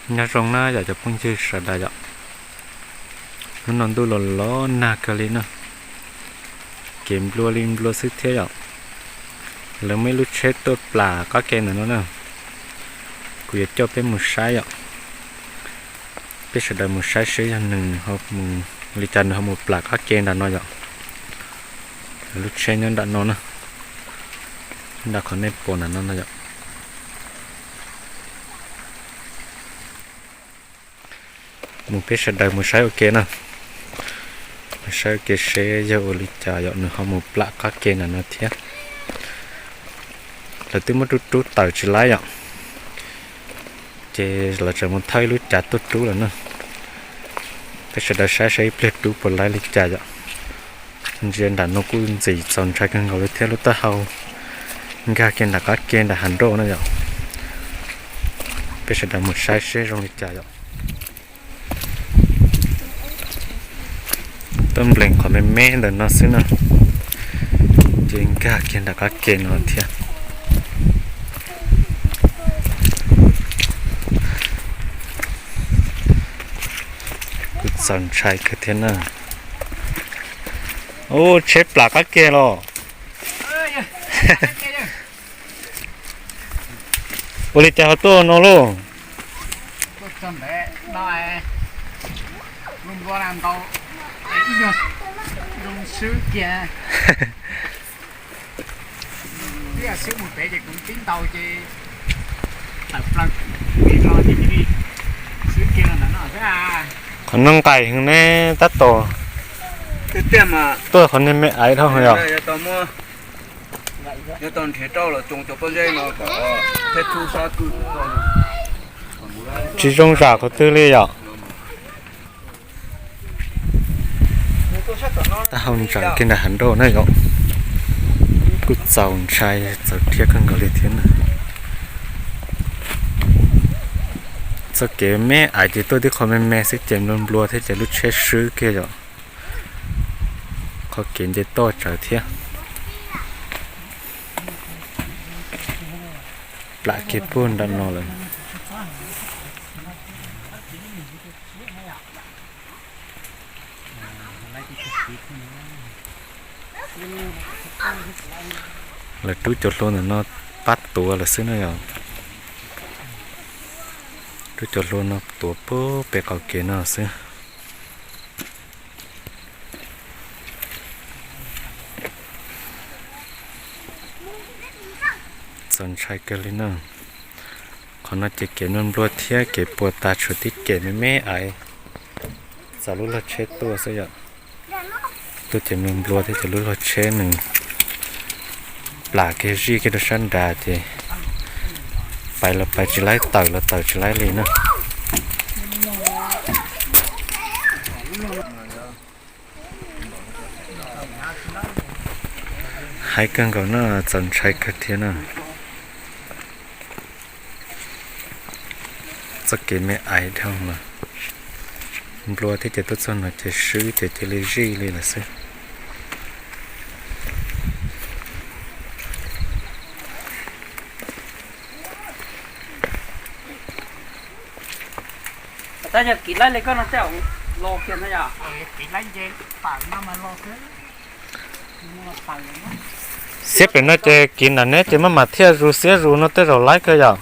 Nyob zoo na yom cov phooj ywg sawv daws yom. Hnub no ntuj los los nag kawg li na. Kev nplua li nplua xwb thiab yom. Lawv muaj ib lub tsheb tuaj plam qab ke ntawm no na. Kuv yuav coj peb mus saib yom. Peb sawv daws mus saib seb yog nws li cas nws ho mus plam qab ke nram no yom. Lub tsheb nyob nram no na. Nram qhov nej pom nram no no yom. Mus peb sawv daws mus saib ua ke na. Mus saib ua ke seb yog ua li cas yom nws ho mus plam qab ke nram no thiab. Lawv twb muab rub rub tawm tsis laib yom. Ces lawv tseem mus thawj ib lub cav tuaj rub lawm na. Peb sawv daws saib saib ib pliag rub puas laib li cas yom. Ntsia nram no kuj ntxim txaus ntshai kawg nkaus li thiab lub taub hau nkag kiag nram qab ke nram hav nroj na yom. Peb sawv daws mus saib seb zoo li cas yom. Tuaj nplees qhov me me ntawm no xwb na. Ces nkag kiag nram qab ke no thiab. Kuj txaus ntshai kawg thiab na. Ub, tsheb plam qab ke los. Ua li cas ho tuaj no lauj? Qhov no nqaim heev ne tab tom. Tuaj qhov niag me aiv dhau yom. Tsis zoo zam qhov twg li yom. Taub hau ntsaws kiag nram hav nroj na yom. Kuj txaus ntshai txaus rhiab kawg nkaus li thiab na. Txoj kev me aiv ces tuaj tib qho me me xwb ces nplua nplua thiab ces lub tsheb swb kiag yom. Qhov kev nce toj tsawv thiab. Plam kiag puag nram no lawm. Lawv rub cov hlua ntawm no pab tuav lawm xwb na yom. Rub cov hlua no tuav puag pem qaum kev no xwb. Txaus ntshai kawg li na. Qhov no ces kev nplua nplua thiab kev puas tas tshuav tib ceg me me aiv. Txaus lub log tsheb tuaj xwb yom. Tuaj ces nplua nplua thiab ces lub log tsheb nws plam kiag zij kiag rau sab nrad ces pais los pais tsis laib tawm los tawm tsis laib li na. Haib kawg nkaus na, txaus ntshai kawg thiab na. Txoj kev me aiv dhau mas nplua thiab ces tuaj txog no ces swb ces cia li zij li lawm xwb. Xiab pem no ces kiv nram neb ces maj mam thiaj zus xiab zus no tej zaum laib kawg yom.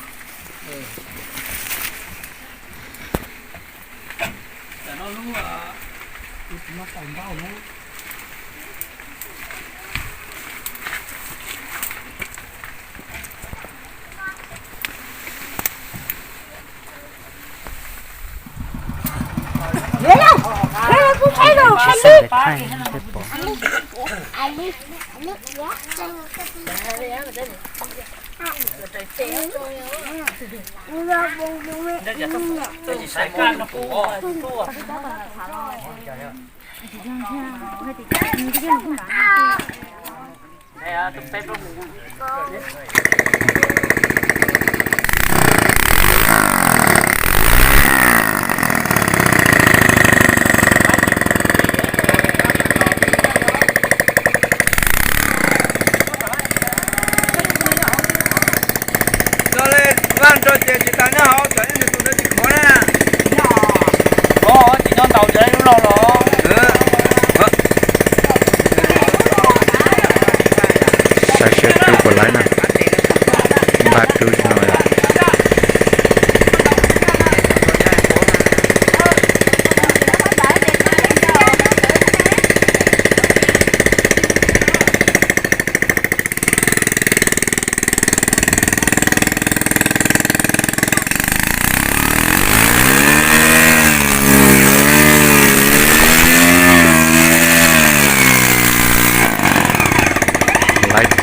Cov li vaj nrog ces tsis tas nyob hauv, cov nyob nws tus ntawd tsis khov na.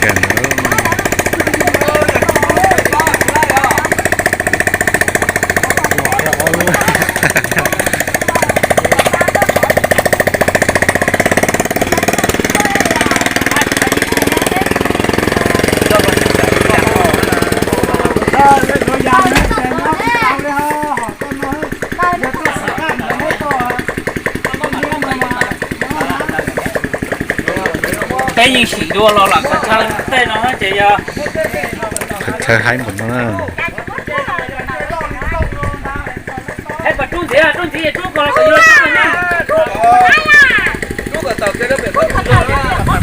Kag ntawd. Peb yeej sim dua los lam qhov chaw tej no ces yog qhov chaw haib npaum no na. Haib pas rub ntxiv, rub ntxiv, rub ko los kom yuav rub na. Rub kom tau kiag lub pem pob tsuas na.